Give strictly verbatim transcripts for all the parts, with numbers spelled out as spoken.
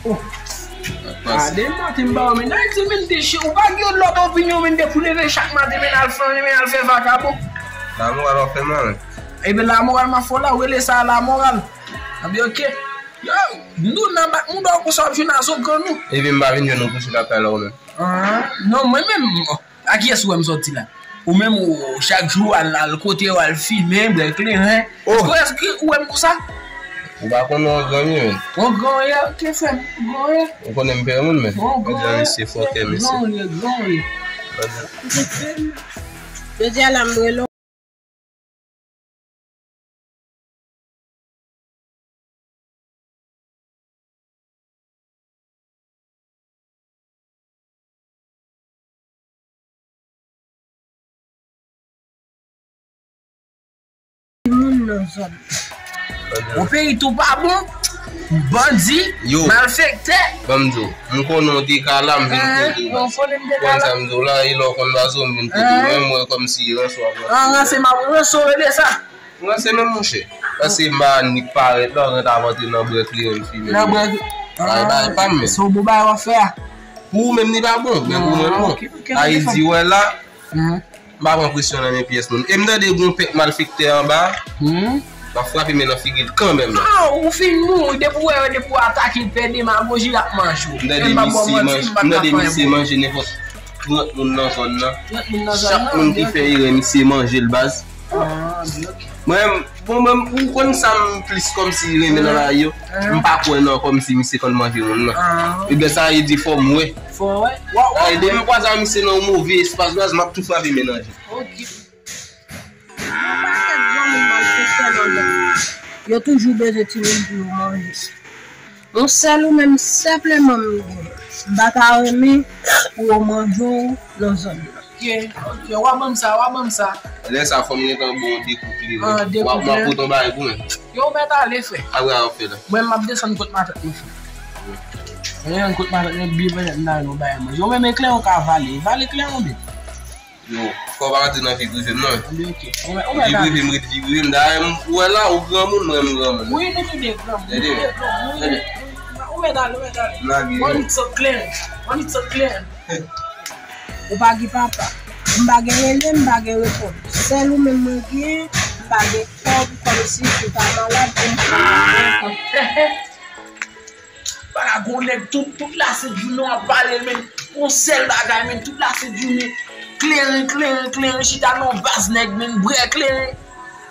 Oh. Gade maten m ba w men. Nan di men deche, ou pa gen lòt opinyon men depi w leve chak maten men al fè, men al fè vakabon. Lamoral w ap fè mal. Ebyen lamoral m ap fè w la, w rele sa lamoral. Anben oke. Yo, nou nan bat moun dò konsa w ap jwenn a zokran nou. Epi m pa vin jwenn nou kouche k ap pale w menm. Ah, non, mwen menm, a kiyès ou wè m sòti la? Ou menm, ou, chak jou, al, al kote, ou al fimen, bwè kleren. Oh. Èske, èske ou wè m konsa? Ou pa konnen yon gran m ye, menm. Yon gran w ye, oke, frè m, yon gran w ye. Ou konnen m pè moun, menm. Yon gran w ye, misye fòkè, mesye. Gran w ye, gran w ye. Jodi a la, m rele w. Moun nan zòn. Yon peyi tou pa bon, bandi, yo, malfektè. Ban m di w, m konnen w te ka la, m vin kote w. Konn sa m di w la, e lè w konn baze w, m vin kote w. Menm mwen kòmsi ranse w ap ranse. An, ranse m ap ranse w, rele sa. Mwen se menm monchè. Paske m pa annik parèt la, ou gentan ap antre nan bwè kleren m fimen. Nan bwè kleren. Bay, bay, pa m menm. Se yon bon bagay w ap fè a. Pou ou menm li pa bon, men pou mwen l bon. Ah, ok, ok, m defann. Ayiti, wè la, m pa pran presyon nan men pyès moun. E m tande gon pèk malfektè anba, m ap frape men nan figi l kanmenm. Ah, ou fin mouri, depi w wè, depi w atake l, fè demagoji, l ap manje w. M tande misye manje, m tande misye manje nenpòt trant moun nan zòn nan. Trant moun nan zòn nan, chak moun ki fè erè, misye manje l baz. Ah, ok. Mwen, bon, mwen, ou konn sa m plis kòmsi renmen nan lavi yo. M pa kwè nan kòmsi misye konn manje moun nan. Ah. Ebyen, sa vle di fò m wè. Fò w wè. Sa vle di, depi m kwaze ak misye nan yon move espas, baz, m ap tou frape men nan je. Ok. Yon pakèt granmoun malfektè nan zòn nan. Yo toujou bezwen timoun pou yo manje. Yon sèl ou menm senpleman m gen. M pa ta renmen pou yo manje w nan zòn nan. Ok, ok, w a ban m sa, w a ban m sa. Lè sa fò m gentan ba w de kou kleren. Ah, de kou kleren. W a pote yon bagay pou mwen. Yo, w mèt ale, frè. Apre a w ap fè la. Mwen, m ap desann kot matant mwen, frè. Mwen, desann kot matant mwen, byen pètèt m ta jwenn yon bagay manje. Yo, menm kleren w ka vale. Vale kleren w byen. Yo, fò w pa rantre nan vi prive m, non. Anben, ok. Ou mèt, ou mèt ale. Vi prive m ret vi prive m. Dayè, m, ou wè la, ou granmoun, mwen, m granmoun. Wi, nou tou de granmoun. Nou tou de granmoun, wi. Ou mèt ale, ou mèt ale. Lage yo. Money talk kleren. Money talk kleren. Ou pa gen papa. M pa gen rele, m pa gen reponn. Sèl ou menm mwen gen, m pa gen kòb, kòmsi si w ta malad, pou m pran reponn. Pala gon nèg tout, tout lasent jounen w ap pale l, men yon sèl bagay, men tout lasent jounen, kleren, kleren, kleren, chita nan yon baz nèg, men bwè kleren,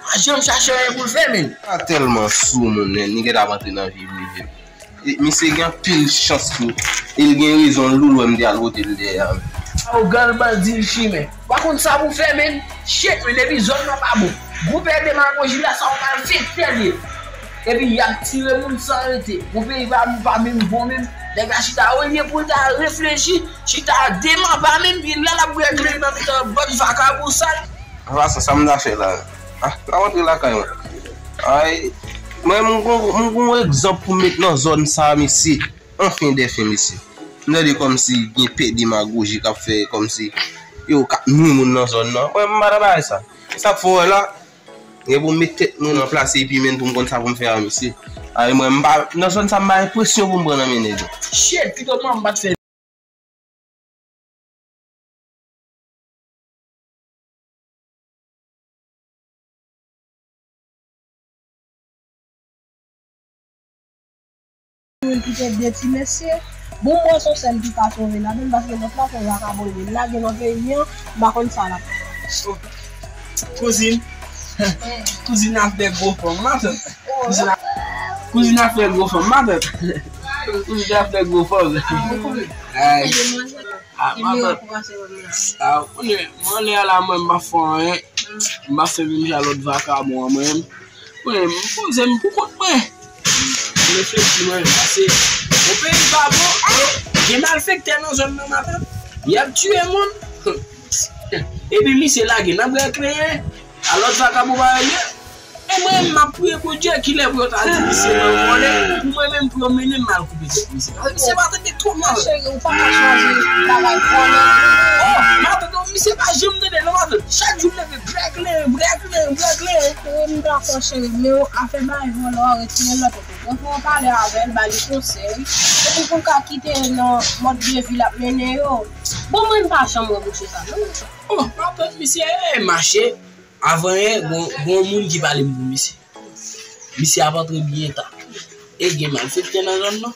pa janm chache anyen pou l fè, men. A tèlman sou moun, men, li gentan ap antre nan vi prive m. E, misye gen anpil chans tou, e l gen rezon l, ou wè m te al wote l dèyè a, men. Awogan l bandi l chimè. W pa konn sa pou fè, men. Shit, men, depi zòn nan pa bon. Gwoup demagoji la, sa yon malfektè l ye. Epi y ap tire moun san rete. Bon, peyi pa, pa menm bon menm. Nèg la chita olye pou l ta reflechi, chita demanba menm, pi lè l ap bwè kleren nan mitan bòt vakabon sal. An pasan, sa m ta fè la? Ah, n ap antre lakay mwen. Ay, mwen, m gon, m gon egzanp pou m met nan zòn sa, mesye. Anfen dèfen, mesye. M tande kòmsi gen pè demagoji k ap fè kòmsi yo k ap nwi moun nan zòn nan. Mwen, m pa nan bagay sa. Sa k fè w wè la, gen pou m met tèt mwen nan plas epi menm pou m konn sa pou m fè a, mesye. Ay, mwen, m pa, nan zòn sa, m pa gen presyon pou m pran nan men nèg yo. Shit, pito mwen, m pa t fè. Moun ki te de ti mesye, bon, mwen se sèl ki pa sove ladann, paske lòt la se yon vakabon li lage nan peyi an, m pa konn sa l ap fè. Kouzin, kouzin ap fè gwo fanm, matant. Kouzin ap, kouzin ap fè gwo fanm, matant. Kouzin ap fè gwo fanm. Ay. Ah, matant. Ah, ou konnen, mwen lè a la, mwen, m pa fè anyen. M pa fè menm jan lòt vakabon an, mwen. Mwen, m poze m pou kont mwen. M reflechi, mwen, pase yon peyi pa bon, e gen malfektè nan zòn nan, matant. Y ap tiye moun. Epi misye lage nan bwè kleren. A lòt vakabon pa ye. Mwen, m ap priye Bondye kilè pou yo ta di misye nan vòlè, pou mwen menm, pou yo mennen m al koupe tèt misye. Paske misye pa tande twòp mal. Cheri, ou pa ka chwazi bagay vòlè. Oh, matant, misye pa janm tande, non, matant. Chak jou m leve, brèk len, brèk len, brèk len. Wi, m dakò, cheri, men afè bagay vòlè, retire lòt. Bon, fò w pale avè l, ba li konsèy. Epi pou l ka kite nan mòd de vi l ap mennen yo. Bon, mwen, m pa janm wè bouche sa, non. Oh, matant, misye, eh, mache. Avan yè, gon, gon moun ki pale m pou misye. Misye ap antre byen ta. E gen malfektè nan zòn nan.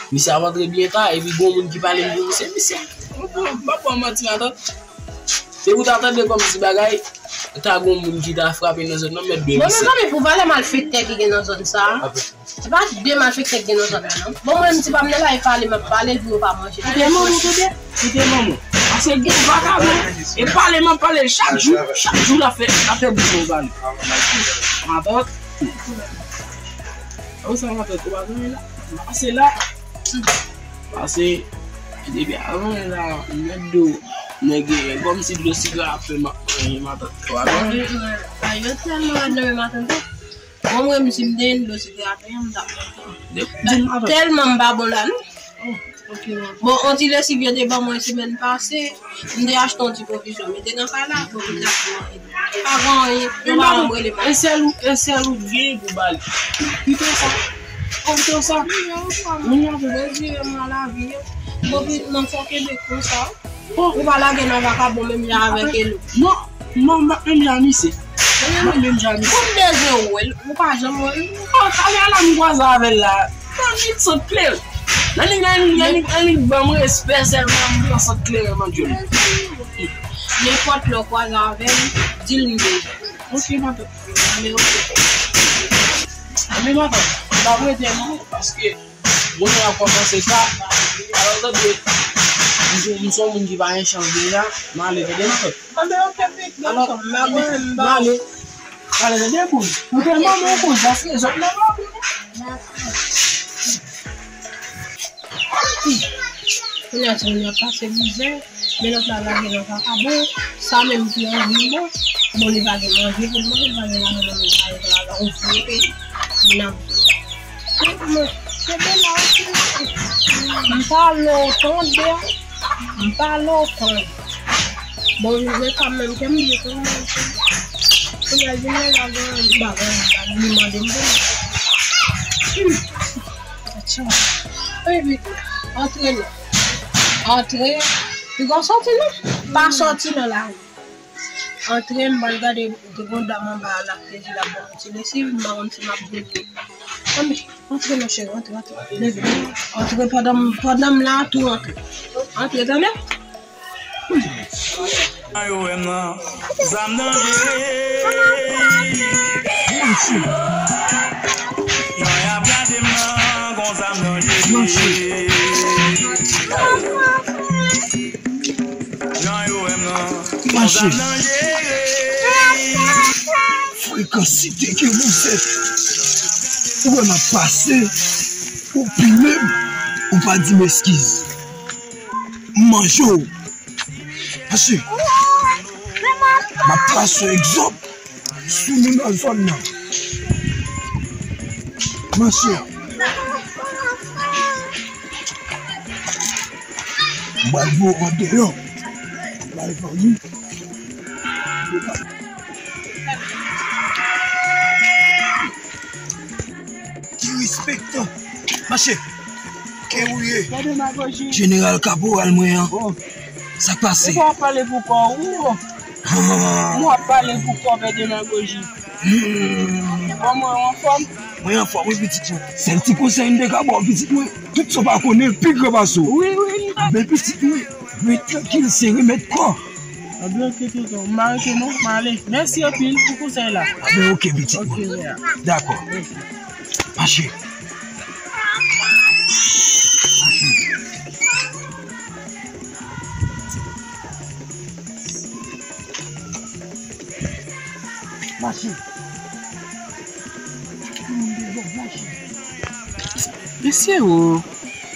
Misye ap antre byen ta, epi gon moun ki pale m pou misye. Misye, m pa pran manti, matant. Se pou ta tande kòmsi bagay, ta gon moun ki ta frape nan zòn nan, mèt de misye. Bon, mezanmi, pou valè malfektè ki gen nan zòn sa a. Se pa de malfektè k gen nan zòn nan, non. Bon, mwen, m ti pa m nan la, e pale m ap pale l pou yo pa manje. Koute manman, tande. Koute manman. Paske gen vakabon, e pale m ap pale l chak jou, chak jou l ap fè, l ap fè bouch mwen pale. Matant. Ou sa matant, ou pa konnen la? Pase la. Pase, depi avan la, m mèt di w, nèg, kòmsi dlo sigra ap fè m ap manje, matant. Ou pa konnen? Ay, yo tèlman rèd nan men matant. Bon, mwen, si m te gen dlo sigra, m t ap manje. Tèlman m pa bon la, non. Bon, on ti lesiv yo te ban mwen semèn pase, m te achte on ti pwovizyon, mete nan kay la, bon, m te achte manje. Pa gen anyen, yon pa janm rele m. E sèl ou, e sèl ou t gen pou ba li. Kite sa. Kite sa. Moun yo ap retire m nan lavi yo. Bon, pi, nan fò kenbe konsa. Ou pa lage nan vakabon menm jan avèk Elo. Non, non, m pa menm jan misye. M pa menm jan misye. Ou bezwen wè l, ou pa janm wè l. Oh, talè a la m kwaze avè l la. Nan vit sant kleren. Nan li, nan li, nan li, nan li ban m respè sèlman m pran sant kleren nan djòl. Nenpòt lè w kwaze avè l, di l m bezwen. Ok, matant. Anben, ok. Anben, matant, m ap rete non, paske Moun yo ap kòmanse ta. Alò, tande, m se, m se yon moun ki pa gen chans deja. M ale, tande, m ale. Anben, ok, pitit, alò, dakò, m ale, m ale, tande, boul. Ou te manman w konsa, se zòt nan manman. Kounye a, timoun yo ap pase mizè. Men lòt la lage nan vakabon, sa menm ki anvi bon, bon li pa gen manje pou l manje, li pa gen lajan nan men l, pa gen lajan, ou vye peyi, n ap. Se de la osi, m pale w tande, m pale w tande. Bon, men kanmenm, ke m di tou, kounye a, vin la, la, la, li mande m pou l. Antre non. Antre. Piga w sòti non. Pa sòti nan lari. Antre, m pral gade, te gon dam anba a, l ap peze, l ap ban m ti lesiv, m pa konn si m ap vini. Antre, antre non, cheri, antre, antre. Leve. Antre pandan m, pandan m la, tou antre. Antre, tande? Jan yo wè m nan, zam danje. Jan y ap gade m nan, gon zam danje. Jan yo wè m nan, gon zam danje. Frekansite ke vous êtes. Ou wè m ap pase, ou pile m, ou pa di m eskiz. M manje w. Mache. M ap trase yon egzanp sou nou nan zòn nan. Mache. M pral voye w andeyò. M pral vann ou. Ki respektan. Mache. Ke ou ye? Gen demagoji. Jeneral kaporal mwen an. Bon. Sa k pase? Ou pa pale pou kò ou. Ah. Ou ap pale pou kò, fè demagoji. Hmm. Bon, mwen anfòm. Mwen anfòm, wi, pitit mwen. Sèl ti konsèy m te ka ba w, pitit mwen. Tout sa w pa konnen, pi gran pase w. Wi, wi. Men pitit mwen, rete trankil, se remèd kò. Anben, ok, tonton. M arete non, m ale. Mèsi anpil pou konsèy la. Anben, ok, pitit mwen. Ok, yeah. Dakò. Ok. Mache. Mache. Mache. Mesye o,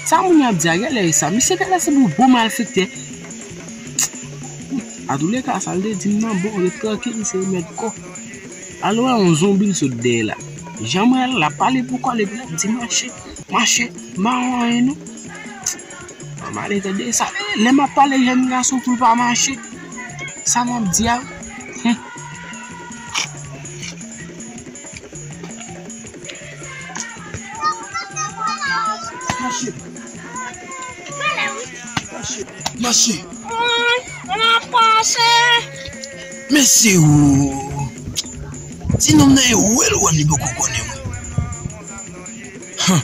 sa moun yo ap di a, genlè e sa. Misye genlè se pou bon malfektè. Antouleka, sa l te di m nan bon, ret trankil, se remèd kò. Alò, yon zonbi l sot dèyè la. Jan m wè l, l ap pale pou kò l, epi l ap di mache, mache, m pa wè anyen non. Mwen ale tande sa. Lè m ap pale jèn gason pou l pa mache, sa m ap di a? Hum. Mache. Mache. Mache. Mwen, mwen ap pase. Mesye o. Ti nonm nan e wè l wè m li poko konnen mwen. Hum.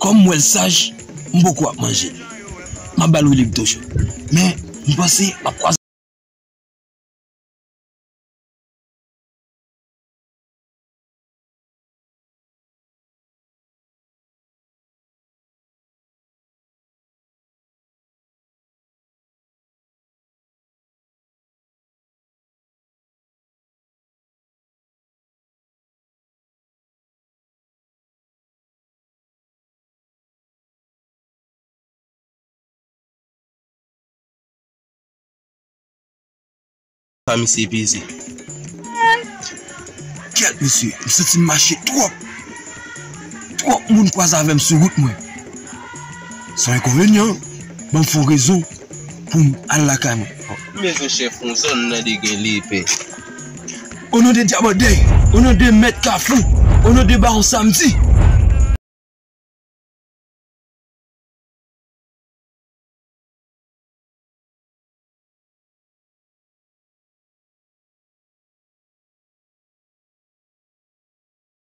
Kòm m wè l saj, m poko ap manje l. M ap ba l wi li pito cho. Men, m panse m ap kwaze. Pa misye peze. Kèt, mesye, m santi m mache twòp. Twòp moun kwaze avè m sou wout mwen. San enkonvenyan, ban m fè yon rezon pou m al lakay mwen. M bezwen chèf yon zòn nan de gen lepè. O non de Dyabandèy, o non de Mèt Kafou, o non de Bawon Samdi,